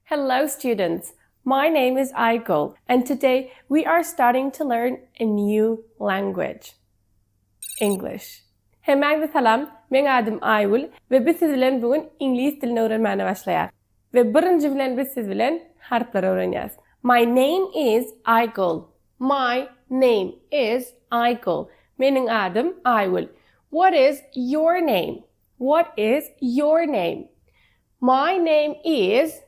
Hello students, my name is Aygul and today we are starting to learn a new language, English. Hemmäňize salam, meň adym Aýgül we biz siz bilen bu gün iňlis dilini öwrenmäne başlaýas. We birinji bilen biz siz bilen harplary öwrenýäs. My name is Aygul. My name is Aygul. Meniň adym Aýgül. What is your name? What is your name? My name is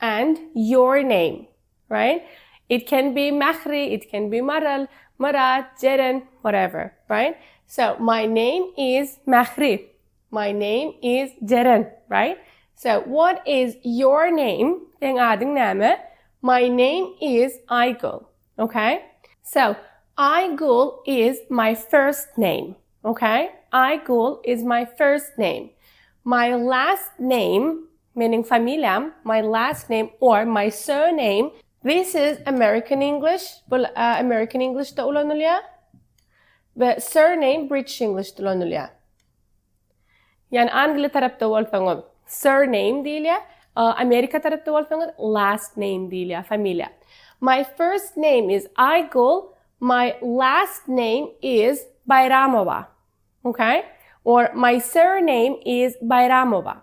and your name, right? It can be Mähri, it can be Maral, Myrat, Jeren, whatever, right? So, my name is Mähri. My name is Jeren, right? So, what is your name? Seň adyň näme? My name is Aýgül, okay? So, Aýgül is my first name. Ok, Aýgül is my first name. My last name, meniň familiýam, my last name or my surname, this is American English, bu American Englishde ulanylýar we surname British Englishde ulanylýar. Ýagny Angliýa tarapda bolsaňyz surname diýilýär, Amerika tarapda bolsaňyz last name diýilýär, familiýa. My first name is Aýgül, My last name is Baýramowa. Okay? Or my surname is Baýramowa.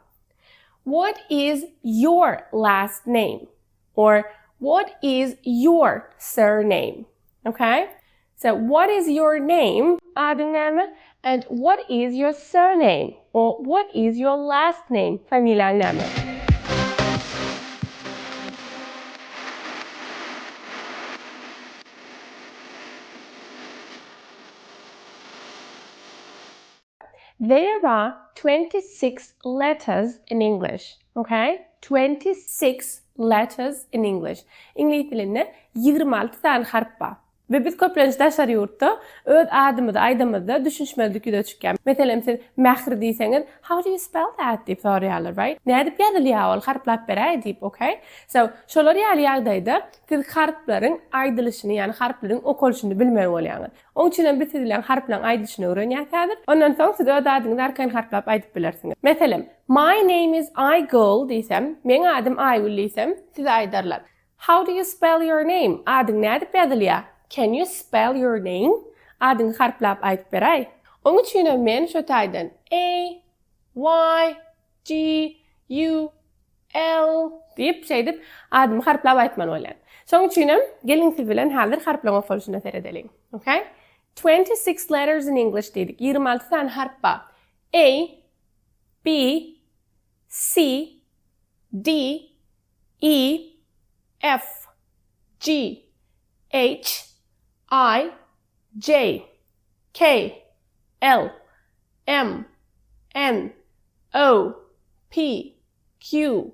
What is your last name? Or what is your surname? Okay? So what is your name? Adyň näme? And what is your surname? Or what is your last name? Familiýaň näme? There are 26 letters in English. Okay? 26 letters in English. Iňlis dilinde 26 sany harp bar. We biz köplenç daşary ýurtda öz adymyzy aýdamyzda düşünişmezlik ýüze çykýar. Meselem siz Mähri diýseňiz, How do you spell that? diýip soraýarlar, right? Nädip ýazylýar ol, harplap beräý diýip, okay? So, şolar ýaly ýagdaýda siz harplaryň aýdylyşyny, ýagny harplaryň okalyşyny bilmeli bolýaňyz. Oň üçin hem biz siz bilen harplaryň aýdylyşyny öwrenýäs häzir. Ondan soň siz öz adyňyzy arkaýyn harplap aýdyp bilersiňiz. Meselem, My name is Aýgül diýsem, meň adym Aýgül diýsem, size aýdarlar. How do you spell your name? Adyň nädip ýazylýar? Can you spell your name? Adyňy harplap aýdyp beräý. Oň üçinem men şu taýdan A, Y, G, U, L diýip şeýdip adymy harplap aýtmaly bolýan. Şoň üçinem geliň siz bilen häzir harplaryň okalyşyna seredeliň. Okay? 26 letters in English diýdik. 26 sany harp bar. A, B, C, D, E, F, G, H, I, J, K, L, M, N, O, P, Q,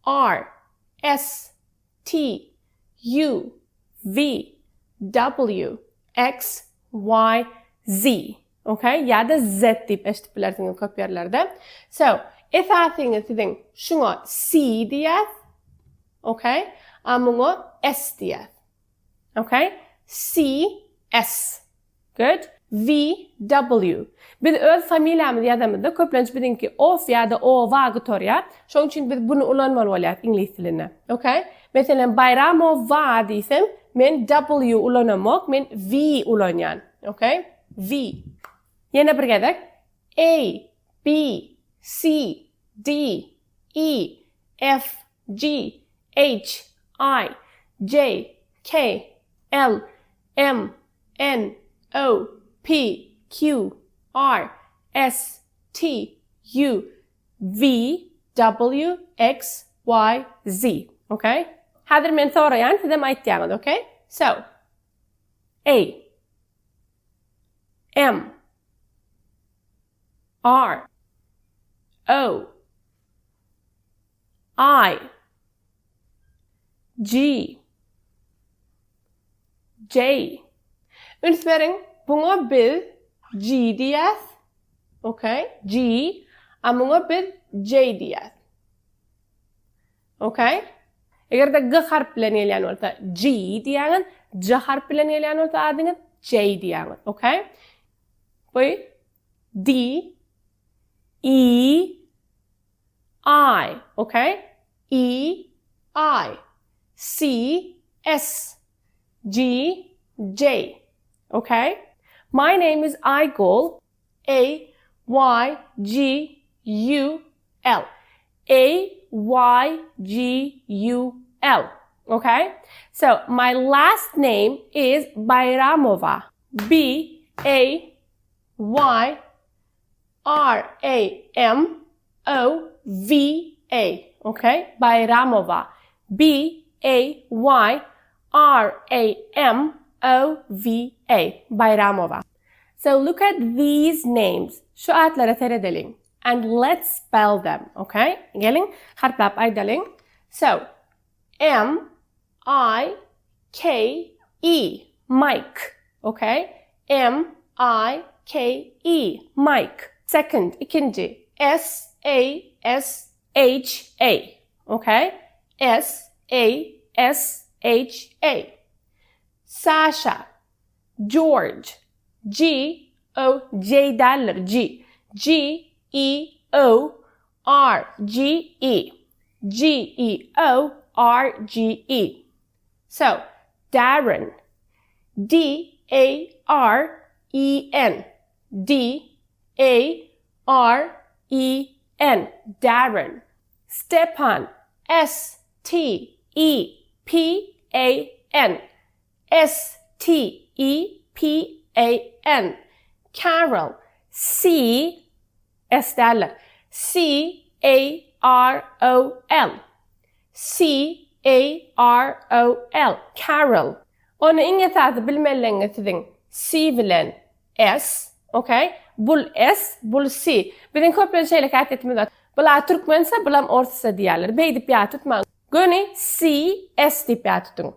R, S, T, U, V, W, X, Y, Z. Ok, ýa-da Z diýip eşidip bilersiňiz köp ýerlerde. So, esasyňyz siziň şuňa C diýýäs. Ok, a muňa S diýýäs. Ok, C, S. Good. V, W. Biz öz familiýamyzy ýazamyzda köplenç biziňki of ýa-da owa gutarýar. Şonuň üçin biz buny ulanmaly bolýarys iňlis dilinde. Ok. Meselem, Baýramowa diýsem, men W ulanamok, men V ulanýan. Ok. V. Ýene bir gezek. A, B, C, D, E, F, G, H, I, J, K, L, M, N, O, P, Q, R, S, T, U, V, W, X, Y, Z. Ok? Häzir men soraýan, sizem aýtýaňyz, ok? So, A, M, R, O, I, G, J. Üns beriň, buňa biz G diýýäs. Ok, G. A muňa biz J diýýäs. Ok. Eger-de G harp bilen gelýän bolsa G diýýäňiz, J harp bilen gelýän bolsa adyňyz J diýýäňiz. Ok. Bu D E I. Ok. E. I, C, S, G, J. Okay? My name is Aýgül, A, Y, G, U, L. A, Y, G, U, L. Okay? So, my last name is Baýramowa. B, A, Y, R, A, M, O, V, A. Okay? Baýramowa. B, A, Y, R, A, M, O, V, A. Baýramowa. So look at these names. Şu atlara seredeliň. And let's spell them, okay? Geliň, harplap aýdalyň. So, M, I, K, E, Mike, okay? M, I, K, E, Mike. Second, ikinji, S, A, S, H, A, okay? S, A, S, H, A. Sasha, George, G, O, J däldir, G. G, E, O, R, G, E. G, E, O, R, G, E. So, Darren. D, A, R, E, N. D, A, R, E, N. Darren. Stepan. S, T, E, P, A, N. S T E P A N Carol C S däldir C A R O L C A R O L Carol Ony iň esasy bilmeliňiz siziň C bilen S ok bul S bul C biziň köplenç şeýle häsiýetimiz bar bula türkmençe bulam orsça diýýärler beýdip ýat tutmaň göni C S diýip ýat tutuň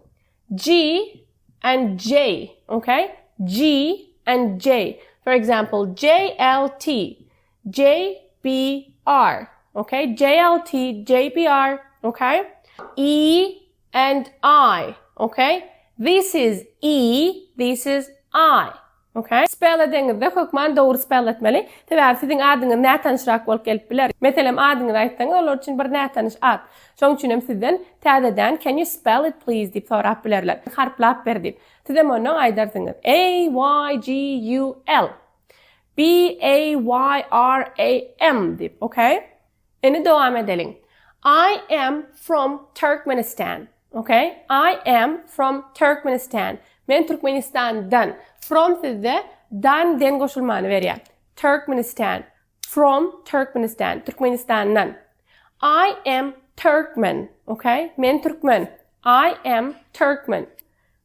G and J, okay? G and J. For example, J L T, J B R, okay? J L T, J B R, okay? E and I, okay? This is E, this is I. Okay. Spell edeňizde hökman dogry spell etmeli. Sebäbi siziň adyňyz nätanyşrak bolup gelip biler. Meselem adyňyzy aýtsaňyz olar üçin bir nätanyş at. Şoň üçin hem sizden täzeden can you spell it please diýip sorap bilerler. Harplap ber diýip. Sizem ondan aýdarsyňyz. A Y G U L B A Y R A M diýip. Okay. Indi dowam edeliň. I am from Turkmenistan. Ok? I am from Turkmenistan. Men Türkmenistandan. From sizde dan den goşulmany berýär. Turkmenistan. From Turkmenistan. Türkmenistandan. I am Turkmen. Ok? Men türkmen. I am Turkmen.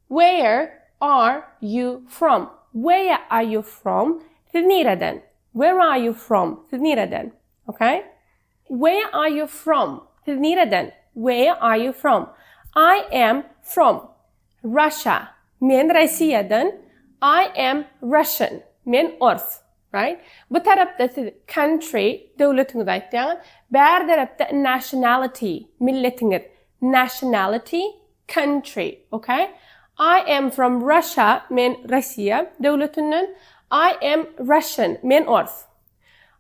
Where are you from? Where are you from? Siz nireden? Where are you from? Siz nireden? Ok. Where are you from? Siz nireden? Where are you from? I am from Russia. Men Rossiýadan. I am Russian. Men ors. Right? Bu tarapda siz country, döwletiňizi aýtýaňyz. Bäri tarapda nationality, milletiňiz. Nationality, country. Ok? I am from Russia. Men Rossiýa döwletinden. I am Russian. Men ors.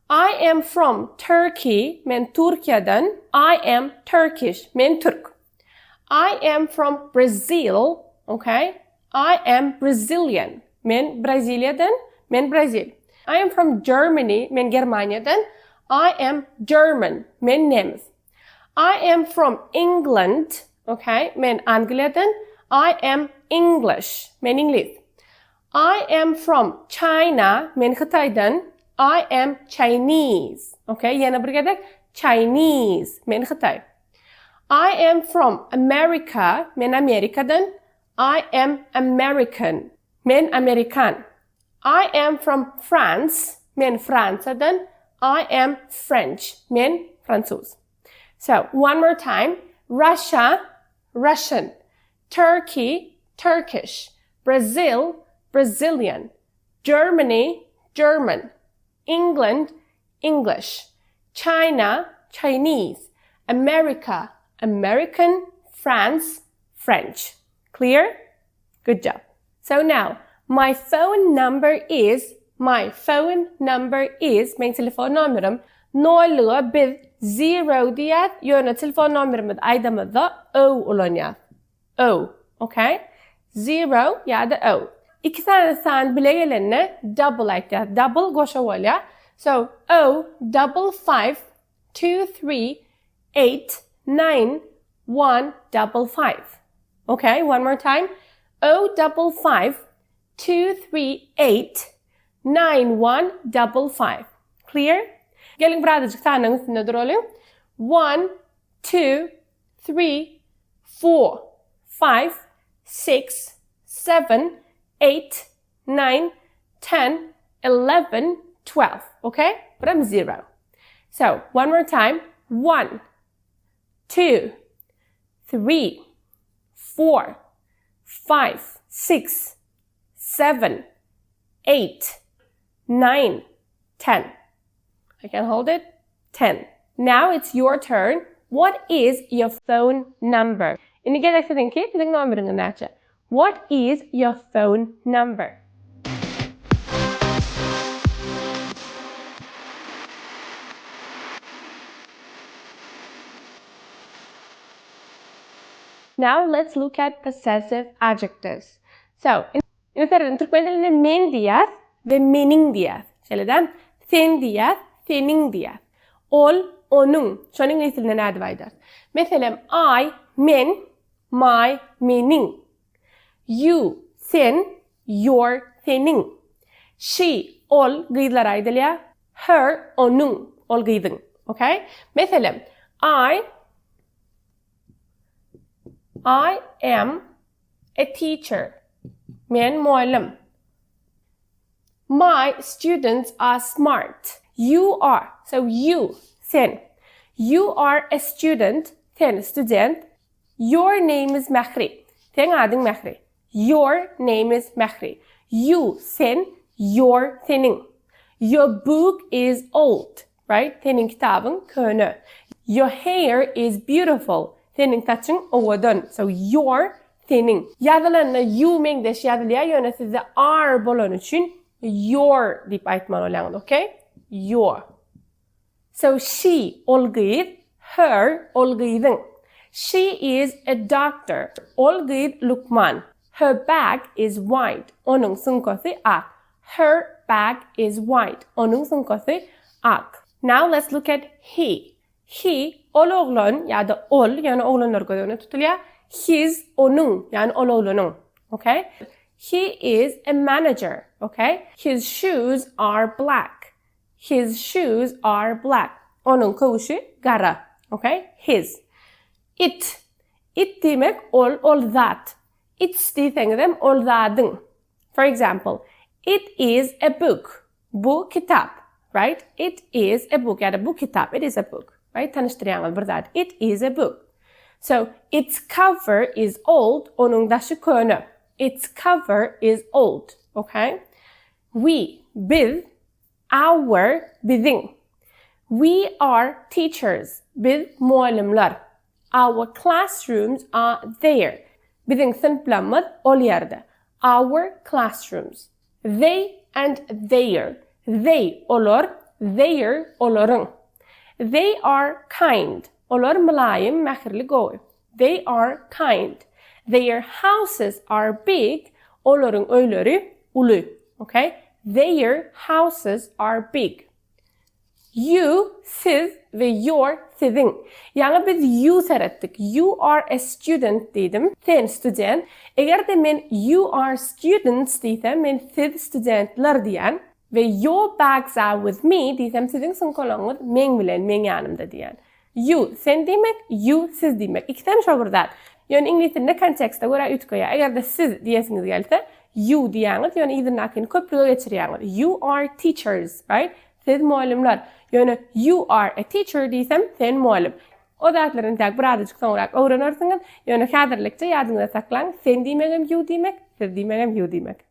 I am from Turkey, men Türkiýeden. I am Turkish, men türk. I am from Brazil, okay? I am Brazilian, men Braziliýadan, men brazil. I am from Germany, men Germaniýadan. I am German, men nemes. I am from England, okay? Men Angliýadan. I am English, men iňlis. I am from China, men Hytaýdan. I am Chinese. Ok, ýene bir gezek Chinese, men Hytaý. I am from America, men Amerikadan. I am American, men Amerikan. I am from France, men Fransiýadan. I am French, men fransuz. So, one more time. Russia, Russian. Turkey, Turkish, Brazil, Brazilian, Germany, German, England, English, China, Chinese, America, American, France, French. Clear? Good job. So now, my phone number is, my phone number is, meň telefon nomerim. Nolluga biz zero diýýäs, ýöne telefon nomerimizi aýdamyzda o ulanýas. O, ok? Zero ýa-da o. Iki sany san bile gelende double aýtýas. Double goşa bolýar. So, o, double five, two, three, eight, nine, one, double five. Ok, one more time. O, double five, two, three, eight, nine, one, double five. Clear? Geliň birazajyk sanyň üstünde duralyň. One, two, three, four, five, six, seven, eight, nine, ten, eleven, twelve. Okay? Birem zero. So, one more time. One, two, three, four, five, six, seven, eight, nine, ten. I can hold it. Ten. Now it's your turn. What is your phone number? Indi gezek siziňki, siziň nomeriňiz näçe? What is your phone number? Now let's look at possessive adjectives. So, indi serediň, türkmen dilinde men diýýäs we meniň diýýäs. Şeýle däl? Sen diýýäs, seniň diýýäs. Ol, onuň. Şony iňlis dilinde nädip aýdarys? Meselem, I, men, my, meniň. You, sen, your, seniň. She, ol, gyzlara aýdylýar. Her, onuň, ol gyzyň. Okay? Meselem, I, I am a teacher. Men mugallym. My students are smart. You are, so you, sen. You are a student, sen student. Your name is Mähri. Seň adyň Mähri. Your name is Mähri. You, sen, your, seniň. Your book is old. Right? Seniň kitabyň köne. Your hair is beautiful. Seniň saçyň owadan. So your seniň. Ýazylanda you meňzeş ýazylýar, ýöne sizde are bolany üçin your diýip aýtmaly bolýaňyz, okay? Your. So she ol gyz, her ol gyzyň. She is a doctor. Ol gyz lukman. Her bag is white. Onuň sumkasy ak. Her bag is white. Onuň sumkasy ak. Now let's look at he. He, ol oglan ýa-da ol, ýöne oglanlar göz öňünde tutulýar. His, onuň, ýagny ol oglanyň. Okay? He is a manager. Okay? His shoes are black. His shoes are black. Onuň köwşi gara. Okay? His. It. It diýmek ol, ol zat. Its diýseňizem ol zadyň. For example, It is a book. Bu kitap. Right? It is a book ýa-da bu kitap. It is a book. Right? Tanyşdyrýaňyz bir zat. It is a book. So, its cover is old. Onuň daşy köne. Its cover is old. Okay? We, biz, our, biziň. We are teachers. Biz mugallymlar. Our classrooms are there. Biziň synplarymyz ol ýerde. Our classrooms. They and their. They, olar, their, olaryň. They are kind. Olar mylaýym, mähirli, gowy. They are kind. Their houses are big. Olaryň öýleri uly. Okay? Their houses are big. You, siz we your, siziň. Ýaňy biz you seretdik. You are a student diýdim. Sen student. Eger-de men you are students diýsem, men siz studentler diýýän. We your bags are with me diýsem, siziň sumkalaryňyz meň bilen, meň ýanymda diýýän. You, sen diýmek, you, siz diýmek. Ikisem şo bir zat. Ýöne iňlis dilinde kontekste görä üýtgeýär. Eger-de siz diýesiňiz gelse, you diýýäňiz, ýöne yzyndakyny köplüge geçirýäňiz. You are teachers, right? Siz mugallymlar. Ýöne you are a teacher diýsem, sen mugallym. O zatlary entäk birazajyk soňrak öwrenersiňiz. Ýöne häzirlikçe ýadyňyzda saklaň, sen diýmegem you diýmek, siz diýmegem you diýmek.